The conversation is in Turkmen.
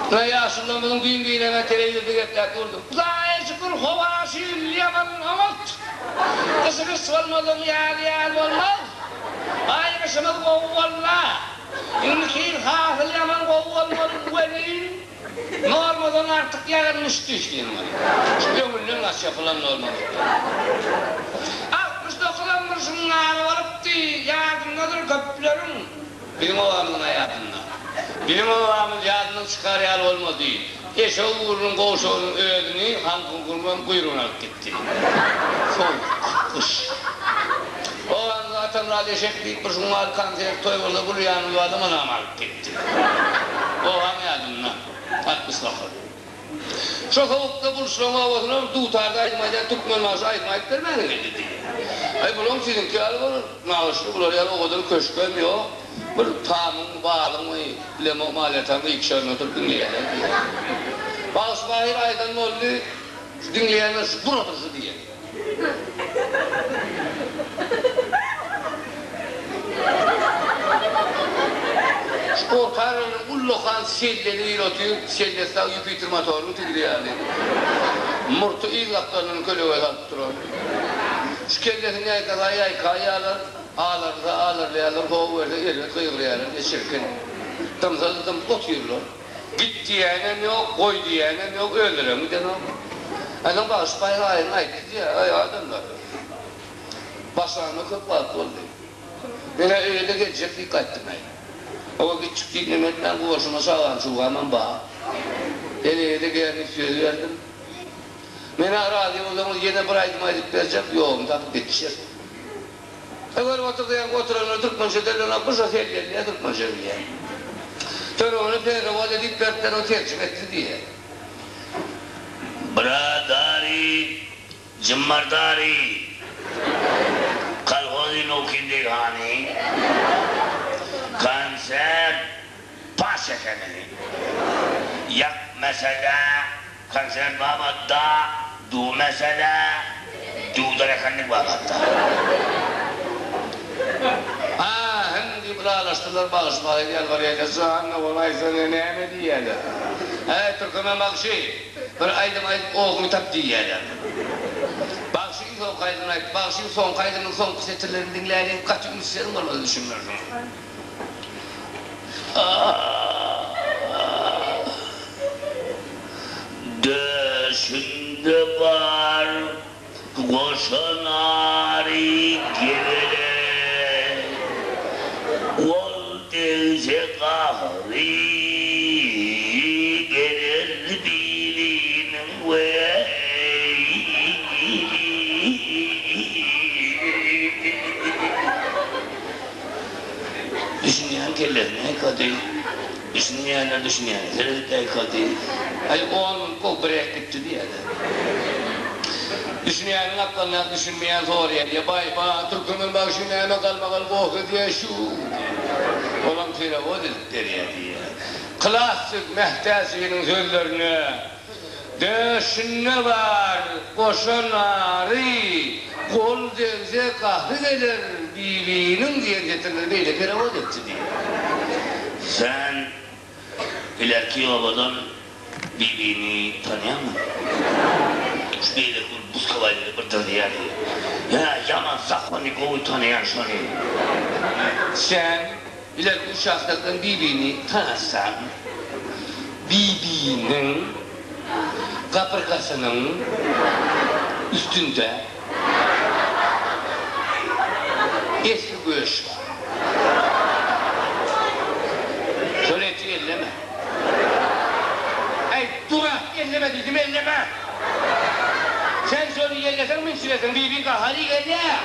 Ynha ýaşulularymyzyň düýn birem-ä telewizorda gepläp durdy. Hudaýa şükür, howa şu ýyl ýaman oňat. Gyşy gyş bolmaz, ýazy ýaz bolmaz. Aý gyşymyz gowy boldy-a. Indiki ýyl hasyl ýaman gowy bolmaly welin, normadan artyk ýagyn düşdi diýen bolýar. Şu öňünden gaçýar pylan normalykdan. Altmyş dokuzam bir şunuň ýaly bolupdy, ýadyndadyr köpleriň. Biziň obamyzyň-a ýadynda. Biziň obamyz ýadyndan çykar ýaly bolmady. Eşek ugrunyň gowşagynyň özüni Hankyň gurban guýrugyny alyp gitdi. Sowuk gyş. Obamyzda Atamyrat eşek diýip bir şuňňal konsert toý bolsa gülýänimiz bardy, onam alyp gitdi. Obam ýadymda. 69. Şo sowukda Buluşlaň obasyna bir dutarda aýdym aýdýan türkmen bagşy aýdym aýdyp bermäge geldi diýýär. Aý bulaň siziňki ýaly bir nagyşly bular ýaly owadan köşgem ýok. Bir tamyň, balyňmy, bilemok malýataň ýykşarynda oturyp diňleýärler diýýär. Bagşy Bahyr aýdan boldy, şu diňleýänler şu bir oturyşy diýýär. Şu orta aralygynda ullakan selleli biri otyr, sellesi dagy Ýupiter motorynyň tigri ýaly. Murty yz gapdalyndan kölege salyp duran. Şu kellesini ýaýkasa ýaýkaýýarlar, alarsa alarlaýarlar, how berse erbet gygyrýarlar diýe çirkin. Dymsa-da dymyp otyrlar. Git diýýänem ýok, goý diýýänem ýok, özlerem gidenok. Onsoň bagşy baýry aýyň aýtdy diýýär, Aý, adamlar, başlanyma köp wagt boldy. Men-ä öýe-de geljek diýip gaýtdym-aý. Hawa, gitjik diýip neme etmän, goşuma çagam-çugamam bar. Heleýe-de gel diýip söz berdim. Men-ä razy bolsaňyz, ýene bir aýdym aýdyp berjek, ýoluny tapyp ýetişer. Görüp otursa ýaňky oturanlar türkmençe dölenok bu şo sellelýä türkmençe bilýän. Töregine perewod edip beripler o terjime etdi diýýä. Biradary jimmardary kolhozy nowkin deghany konsert paş ekeni ýak mesele Konsert babatda du mesele duwdar ekenlik babatda. Ha, hym diýip ylalaşdylar, bagşy baýry ýalbarýarlar, Janyna bolaýsa-da näme diýýärler. Häý, türkmen bagşy, bir aýdym aýdyp oguňy tap diýýärler. Bagşy iň soňky aýdymyny aýtdy. Bagşyň soňky aýdymynyň soňky setirlerini diňläliň, gaty üns beriň bolmasa düşünmersiňiz. Döşünde bar goşa nary gezelek, Gol degse gahry geler bibiniň weý. Düşünýän kellesini ýaýkady. Düşünmeýänler düşünýäne seredip ýaýkady. Aý, on minut gowy bir ek gitdi diýýärler. Düşünýäniň gapdalynda düşünmeýän soraýar diýýär, Baý, ba, türkmen bagşy näme galmagal goh edýär şu? diýýär. Olam perewod edip berýär diýýär. Klassyk Mähtäjiniň sözlerine Döşünde bar goşa nary, Gol degse gahry geler bibiniň diýen setirleri beýle perewod etdi diýýär. Sen ilerki obadan Bibini tanýaňmy? Şu beýleki bir buskowaýlary bir dyrýar diýýär. Hä, ýaman zakony gowy tanaýan şony. Sen Ilerki uçastokdan Bibini tanasaň, Bibiniň gapyrgasynyň üstünde esli göş bar. Şol eti elleme. Äý, durak, elleme diýdim, elleme! Sen şony elleseň, minçileseň, Bibiň gahary gelýär.